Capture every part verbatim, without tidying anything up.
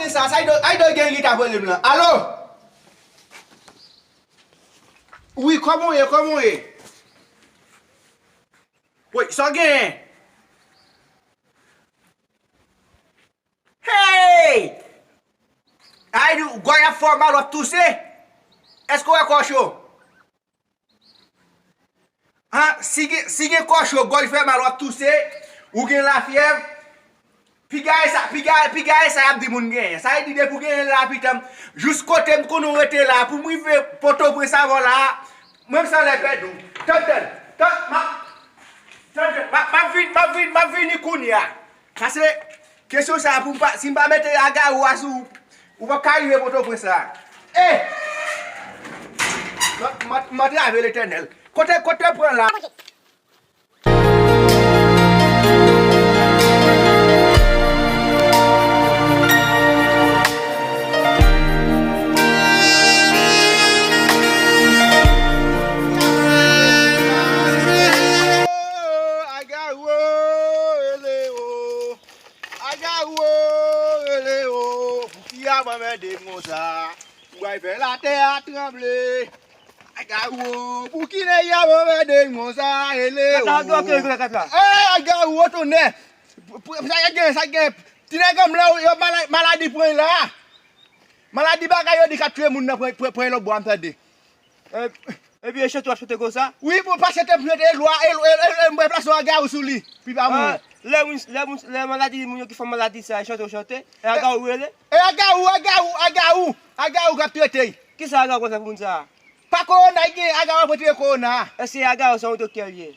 Sa, sa, Aido, Aido gen li ta pale m lan. Alo? Wi, kòman w ye, kòman w ye? Wi, sa w genyen? Hey! Aido, gòj ap fè w mal, w ap touse? Èske w wè kò w cho? Han, si gen, si gen kò cho, gòj fè mal, w ap touse, ou gen lafyèv, piga e sa, piga, piga e sa y ap di moun genyen. Sa vle di depi w genyen lapitan, jis kote m konnen w rete la, pou m rive Pòtoprens avè w la, mwen m san lè pèdi w. Tann, tann, tann, m ap, tann, tann, m ap, m ap vin, m ap vin, m ap vini kounye a. Paske kesyon sa a, pou m pa, si m pa mete Agawou a sou ou, ou p ap ka rive Pòtoprens la. Eh! M, m, m antrave Letènèl. Kote, kote pran la? Agawou, rele o. Agawou, rele o. Pou ki y ap anmède m konsa? M pral fè latè a tranble. Agawou, pou ki nèg y ap anmède m konsa? Rele o. Kat la, ok, ok, kat la. Eh, Agawou, o tonnè. Pou, pou, sa gen, sa gen. Ti nèg an blan, yo mala-, maladi pran la. Maladi bagay yo di k ap tiye moun nan pran, pran, pran lòt bò a, m tande. Eh, epi e chante w ap chante konsa? Wi, pou pa chante m chante, e lwa, e, e, e, e, m pral plase yon Agawou sou li, pou li pa mouri. Ah, lè moun, lè moun, lè maladi, moun yo ki fè maladi sa, e chante w chante, e Agawou rele? E Agawou, Agawou, Agawou, Agawou k ap trete l. Kisa Agawou konn fè pou moun sa a? Pa kowona, li gen Agawou ap retire kowona a. Èske Agawou se yon doktè l ye?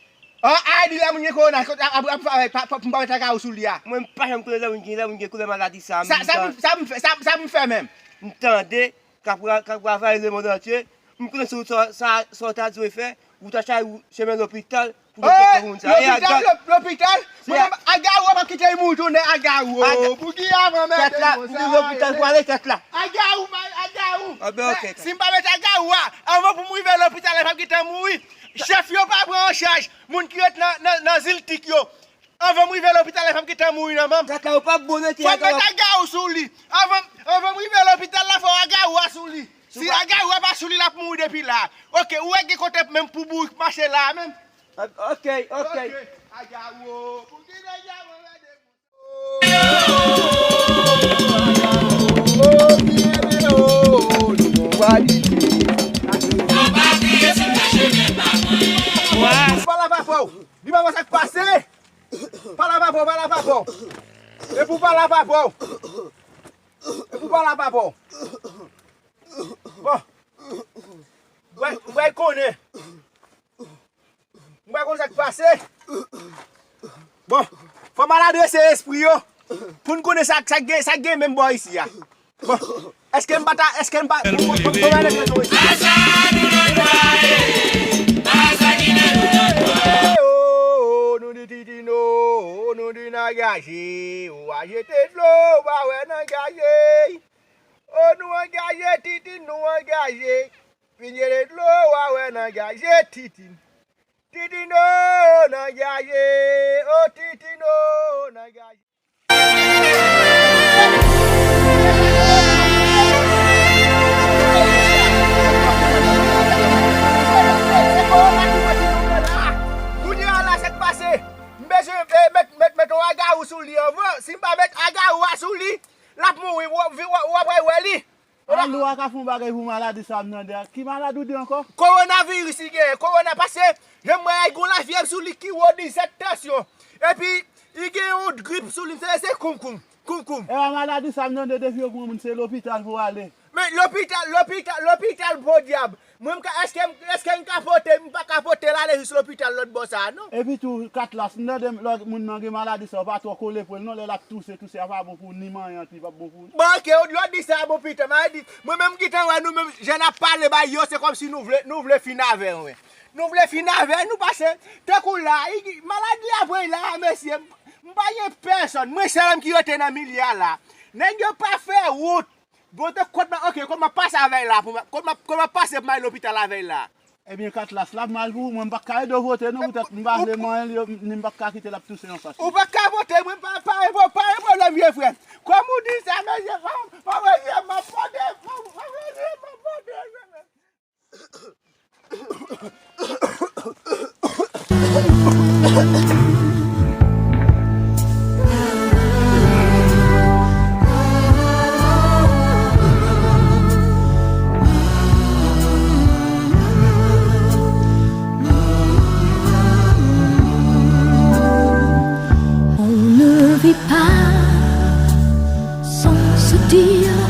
Ah, a di lè moun gen kowona, ap, ap, ap, pa, pa, m pa met Agawou sou li a. Mwen, m pa janm konnen lè moun gen, lè moun gen koulè maladi sa a. Sa, sa, moun, sa, moun fè, sa, sa moun fè menm? M tande k ap ra-, k ap ravay lemonn antye. M konnen se ou sa, sa, sa w ta dwe fè, ou ta chay ou chemen lopital pou doktè pou moun sa. E lopital, lop-, lopital? Mwen, Agawou ap kite l mouri tounen Agawou. Pou ki avan mèt konsa? Tèt la, m di lopital pou ale tèt la. Agawou, Agawou. Ah, ben, ok. Si m pa met Agawou a, anvan pou m rive lopital, l ap gentan mouri. Chèf yo pa pran an chaj moun ki ret nan, nan, nan zil tik yo. Anvan m rive lopital la, fò m gentan mouri nan men m. Tèt la, ou p ap bon, non, ti Agawou. Fò m met Agawou sou li. Anvan, anvan m rive lopital la, fò Agawou a sou li. Si Agawou a pa sou li, l ap mouri depi la. Ok, ou wè gen kote menm pou bourik mache la a menm? Ok, ok. Ok, Agawou, pou ki nèg la mwen mède. Pale a papa w. Di papa sa k pase. Pale a papa w, pale a papa w. E pou pale a papa w. E pou pale a papa w. Bon. Ou pral, ou pral konnen. M pa konn sa k pase. Bon, fò m al adrese espri yo pou n konnen sa, sa k gen, sa k gen menm bò isi a. Bon, èske m pa ta, èske m pa, bon, bon, bon, bon, bon, bon, bon, bon. Oh, oh, oh, nou di titino, oh, nou di nan gaje, ou a jete dlo, ou pa wè nan gaje. Oh, nou angaje, titin, nou angaje. Pinye de dlo, w a wè n angaje, titin. Titin, o, n angaje, o, titin, o, n angaje. Kounye a la, sa k pase? M bezwen, eh, met, met, met yon agawou sou li anvan. Si m pa met agawou a sou li, l ap mouri. W, w, w, w ap wè li. Alo a ka fè yon bagay pou maladi sa m tande a. Ki maladi w di ankò? Kowonaviris li genyen. Kowona, paske jan m wè a, li gon lafyèv sou li ki wo, disèt tansyon. Epi, li gen yon grip sou li, se, se koumkoum, koumkoum. Ewa, maladi sa m tande depi yo pran moun, se lopital pou ale. Men lopital, lopital, lopital, podyab. Mwen, m ka, èske, èske m ka pote, m pa ka pote l ale jis lopital lòt bò sa a, non. Epi tou, Katlas, m tande lè moun nan gen maladi sa, w pa twò kole pou l, non, lè l ap touse, touse a pa bon pou ni manyen, li p ap bon pou li. Bon, ok, lè w di sa, bon, pita, m a di, mwen menm, m gentan wè nou menm, jan n ap pale bay yo, se kòmsi nou vle, nou vle fin avè nou, wi. Nou vle fin avè nou, paske, tankou la, i, maladi a pran la, mesye, m, m pa gen pèsòn, mwen sèl ki rete nan milye a la. Nèg yo pa fè wout. Bon, de kot m, ok, kot m ap pase avè l la, pou m, kot m ap, kot m ap pase pou m al lopital avè l la. Ebyen, Katlas, l ap mal pou ou, mwen m pa ka ede w vote non, poutèt m pa vle manyen l, ni m pa ka kite l ap touse anfas. Ou pa ka vote, mwen pa, pa, pa, pa gen pwoblèm, vye frè. Kòm ou di sa, mesye, pa, Di yo